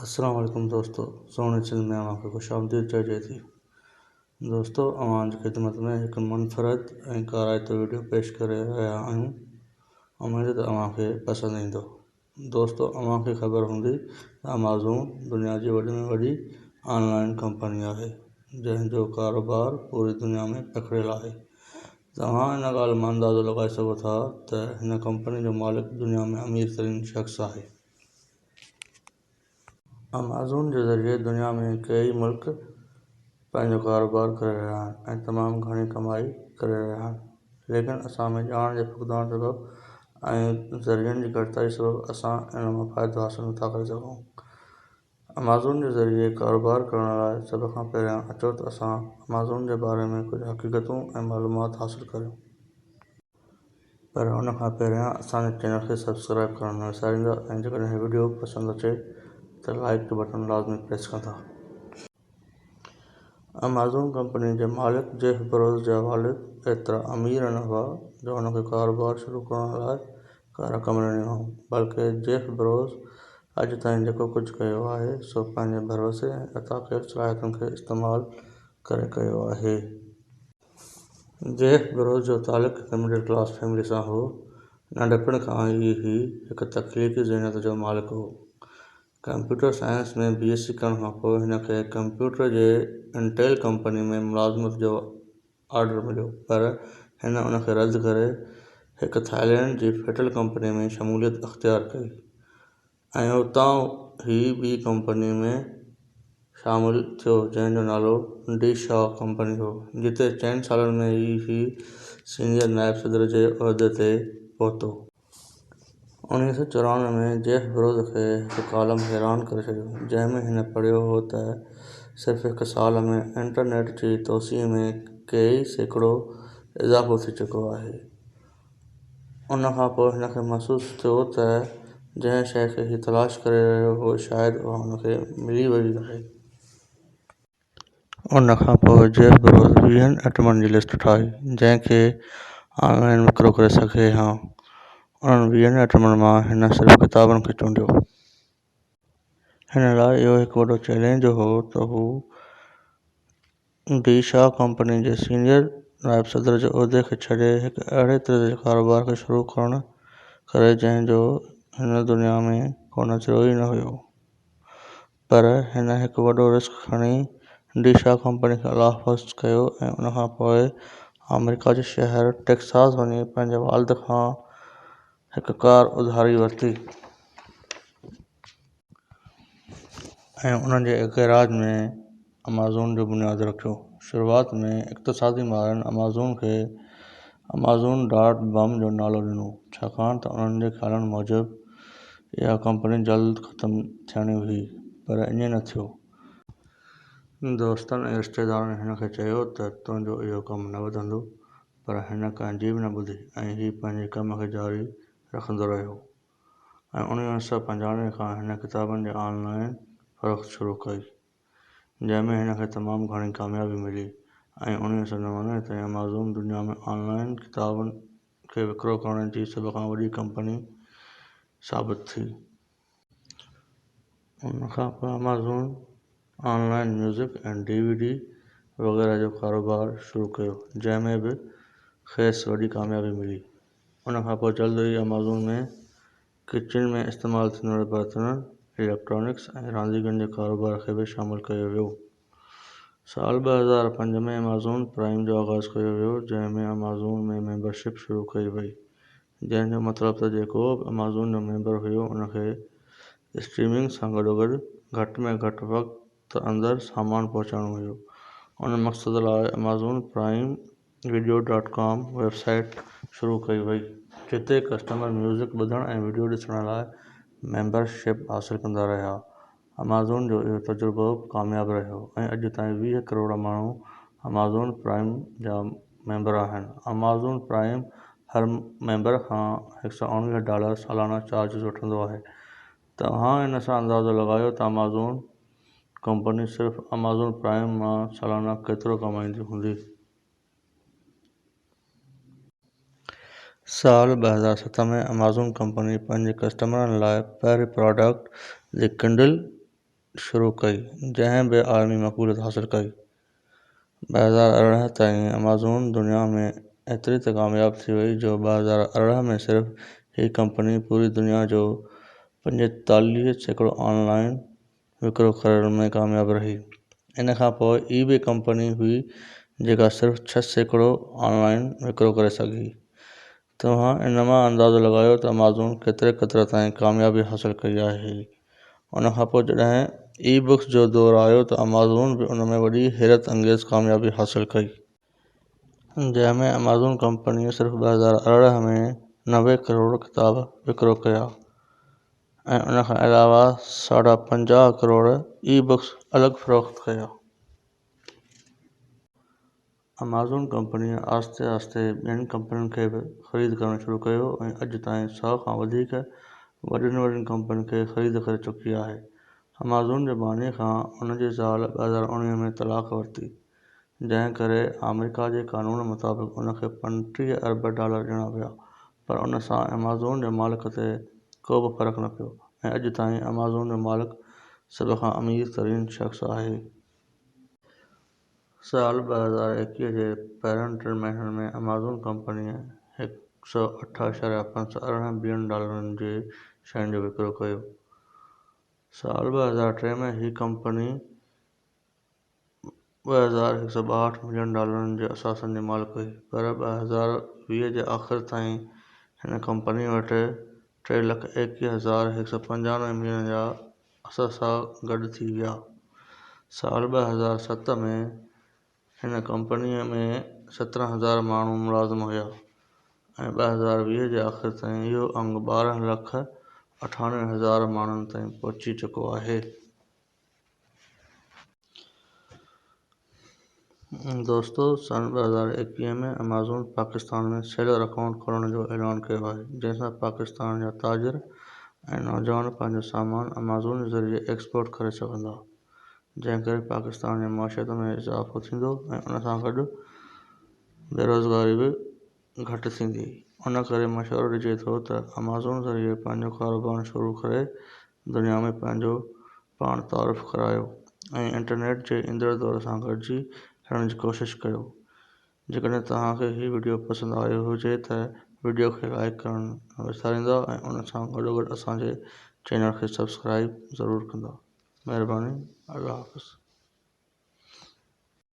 السلام عليڪم دوستو سهڻي سنڌ ۾ اوهان کي خوش آمديد چئجي ٿي. دوستو اوهان جي خدمت ۾ هڪ منفرد ۽ ڪارائتو وڊيو پيش ڪري رهيا آهيون اميد ته اوهان کي پسند ايندو. دوستو اوهان کي خبر هوندي ته امازون دنيا جي وڏي ۾ وڏي آن لائين ڪمپني آهي جنهن جو ڪاروبار پوري دنيا ۾ پکڙيل آهي. توهان ان ڳالهه مان اندازو لڳائي سگهو ٿا ته هن ڪمپني جو مالڪ دنيا ۾ امير ترين شخص آهي. امازون جي ذريعي دنيا ۾ ڪيئي ملڪ پنهنجو ڪاروبار ڪري رهيا آهن ۽ تمام گهڻي ڪمائي ڪري رهيا آهن ليڪن اسان ۾ ڄاڻ جي فقدان سبب ۽ ذريعن جي گهٽتائي سبب اسان ان مان فائدو حاصل نٿا ڪري سگهون. امازون جي ذريعي ڪاروبار ڪرڻ لاء سڀ کان پهريان اچو ته اسان امازون جي باري ۾ ڪجهه حقيقتون ۽ معلومات حاصل ڪريون. پر ان کان پهريان اسان جي چينل کي سبسڪرائب ڪرڻ نه وساريندا ۽ جيڪڏهن هي وڊيو پسند اچي ته لائيڪ جو بٽڻ لازمي پريس ڪندا. امازون ڪمپني جي مالڪ جيف بروز جا والد ايترا امير نه هئا جو هن کي ڪاروبار شروع ڪرڻ لاء ڪا رقم ڏني هئائون بلڪه جيف بروز اڄ تائين جيڪو ڪجهه ڪيو آهي سو پنهنجي ڀروسي ۽ عطا ڪيل صلاحيتن کي استعمال ڪري ڪيو آهي. جيف بروز جو تعلق هڪ مڊل ڪلاس فيملي سان هو. ننڍپڻ کان ئي هي هڪ تخليقي ذهنيت جو مالڪ هو. Computer science ۾ B S C ڪرڻ کانپوء هن کي ڪمپيوٽر جي انٽيل ڪمپني ۾ ملازمت جو آرڊر مليو پر هن ان کي رد ڪري هڪ ٿائيلينڊ جي فيٽل ڪمپني ۾ شموليت اختيار ڪئي. ۽ اتان هي ٻي ڪمپني ۾ شامل ٿيو جنهن جو نالو ڊي شا ڪمپني هو جتي چئن سالن ۾ ئي هي سينيئر نائب صدر جي عهدي تي پهتو. 1994 ۾ جيف بروز کي هڪ ڪالم حيران ڪري ڇڏيو جنهن ۾ هن پڙهيو هو ته صرف هڪ سال ۾ انٽرنيٽ جي توسيع ۾ ڪيئي سيڪڙو اضافو ٿي چڪو آهي. ان کان پوء هن کي محسوس ٿيو ته جنهن شيء کي هي تلاش ڪري رهيو هو شايد اها هن کي ملي وئي آهي. ان کان پوء جيف بروز ويهن ائٽمن جي لسٽ ٺاهي جنهن کي آن لائن وڪرو ڪري سگهي ها. انهن ويهن ائٽمن مان هن صرف ڪتابن کي چونڊيو. هن لاء اهو هڪ وڏو چئلينج هو ته هو ڊي شا ڪمپني جي سينيئر نائب صدر جي عهدي کي ڇڏي هڪ اهڙي طرز جي ڪاروبار کي شروع ڪري جنهن جو هن دنيا ۾ ڪو نظريو ئي نه هيو پر هن هڪ وڏو رسڪ کڻي ڊي شا ڪمپني کي الله حافظ ڪيو ۽ ان کان پوء آمريڪا جي شهر ٽيڪساس وڃي پنهنجي والد کان هڪ ڪار اڌاري ورتي. ۽ ان جي گيراج ۾ امازون جو بنياد رکيو. شروعات ۾ اقتصادي ماهرن امازون کي امازون ڊاٽ بم جو نالو ڏنو، ڇاڪاڻ ته انهن جي خيالن موجب اها ڪمپني جلد ختم ٿيڻي هئي، پر ائين نه ٿيو. دوستن ۽ رشتيدارن هن کي چيو ته تنهنجو اهو ڪم نه وڌندو، پر هن ڪنهن جي به نه ٻڌي ۽ هي پنهنجي ڪم کي جاري رکندو رهيو. ۽ 1995 کان هن ڪتابن جي آن لائين فروخت شروع ڪئي، جنهن ۾ هن کي تمام گهڻي ڪاميابي ملي ۽ 1999 تائين امازون دنيا ۾ آن لائين ڪتابن کي وڪرو ڪرڻ جي سڀ کان وڏي ڪمپني ثابت ٿي. ان کان پوء Amazon online music ۽ D V D وغيره جو ڪاروبار شروع ڪيو، جنهن ۾ به کيس وڏي ڪاميابي ملي. ان کان پوء جلد ئي امازون ۾ ڪچن ۾ استعمال ٿيندڙ برتنن، اليڪٽرانڪس ۽ رانديڪن جي ڪاروبار کي به شامل ڪيو ويو. سال 2005 ۾ امازون پرائم جو آغاز ڪيو ويو، جنهن ۾ امازون ۾ ميمبرشپ شروع ڪئي وئي، جنهن جو مطلب ته جيڪو به امازون جو ميمبر هيو ان کي اسٽريمنگ سان گڏوگڏ گهٽ ۾ گهٽ وقت اندر سامان پهچائڻو هيو. ان مقصد لاء Amazon Prime video dot com website شروع ڪئي وئي، جتي ڪسٽمر ميوزڪ ٻڌڻ ۽ وڊيو ڏسڻ لاء ميمبر شپ حاصل ڪندا رهيا. امازون جو اهو تجربو به ڪامياب رهيو ۽ اڄ تائين 20 ڪروڙ ماڻهو امازون پرائم جا ميمبر آهن. امازون پرائم هر ميمبر کان 119 ڊالر سالانه چارجز وٺندو آهي. توهان ان سان اندازو لڳايو ته امازون ڪمپني صرف امازون پرائم مان سالانه ڪيترو ڪمائيندي هوندي. سال 2007 ۾ امازون ڪمپني پنهنجي ڪسٽمرن لاء پهرين پراڊڪٽ the Kindle شروع ڪئي جنهن به عالمي مقبوليت حاصل ڪئي. 2018 تائين امازون دنيا ۾ ايتري ته ڪامياب ٿي وئي جو 2018 ۾ صرف هي ڪمپني پوري دنيا جو 45% آن لائن وڪرو ڪرڻ ۾ ڪامياب رهي. ان کان پوءِ اي بي ڪمپني هئي جيڪا صرف 6% آن لائن وڪرو ڪري سگهي. توهان ان مان اندازو لڳايو ته امازون ڪيتري قدر تائين ڪاميابي حاصل ڪئي آهي. ان کان پوءِ جڏهن اي بڪس جو دور آيو ته امازون به ان ۾ وڏي حيرت انگيز ڪاميابي حاصل ڪئي. جنهن ۾ امازون ڪمپنيءَ صرف 2018 ۾ 90 ڪروڙ ڪتاب وڪرو ڪيا ۽ ان کان علاوه 50.5 ڪروڙ اي بڪس الڳ فروخت ڪيا. امازون ڪمپنيءَ آهستي آهستي ٻين ڪمپنين کي به خريد ڪرڻ شروع ڪيو ۽ اڄ تائين 100 کان وڌيڪ وڏين وڏين ڪمپنين کي خريد ڪري چڪي آهي. امازون جي باني کان ان جي زال 2019 ۾ طلاق ورتي، جنهن ڪري آمريڪا جي قانون مطابق ان کي 35 ارب ڊالر ڏيڻا پيا پر ان سان امازون جي مالڪ تي ڪو به فرق نه پيو ۽ اڄ تائين امازون جو مالڪ سڀ کان امير ترين شخص آهي. سال 2021 جي پهرين ٽن مهينن ۾ امازون ڪمپنيءَ 108.518 بلين ڊالرن جي شين جو وڪرو ڪيو. سال 2003 ۾ هي ڪمپني 2162 ملين ڊالرن جي اثاثن جي مالڪ هئي پر 2020 جي آخر تائين هن ڪمپني وٽ 3,21,195 ملين جا اثاثا گڏ ٿي ويا. سال 2007 ۾ هن ڪمپنيءَ ۾ 17,000 ماڻهو ملازم هيا ۽ 2020 جي آخر تائين اهو انگ 12,98,000 ماڻهن تائين پهچي چڪو آهي. دوستو سن 2021 ۾ امازون پاڪستان ۾ سيلر اڪائونٽ کولڻ جو اعلان ڪيو آهي جنهن سان پاڪستان جا تاجر ۽ نوجوان پنهنجو سامان امازون جي ذريعي ايڪسپورٽ ڪري سگهندا جنهن ڪري پاڪستان جي معيشت ۾ اضافو ٿيندو ۽ ان سان گڏ بيروزگاري به گهٽ ٿيندي. ان ڪري مشورو ڏجي ٿو ته امازون ذريعي پنهنجو ڪاروبار شروع ڪري دنيا ۾ پنهنجو پاڻ تعارف ڪرايو ۽ انٽرنيٽ جي ايندڙ دور سان گڏجي هلڻ جي ڪوشش ڪيو. جيڪڏهن توهان کي هي وڊيو پسند آيو هجي ته وڊيو کي لائيڪ ڪرڻ نه وساريندا ۽ ان سان گڏوگڏ اسان جي چينل کي سبسڪرائيب ضرور ڪندا. مهرباني. الله حافظ.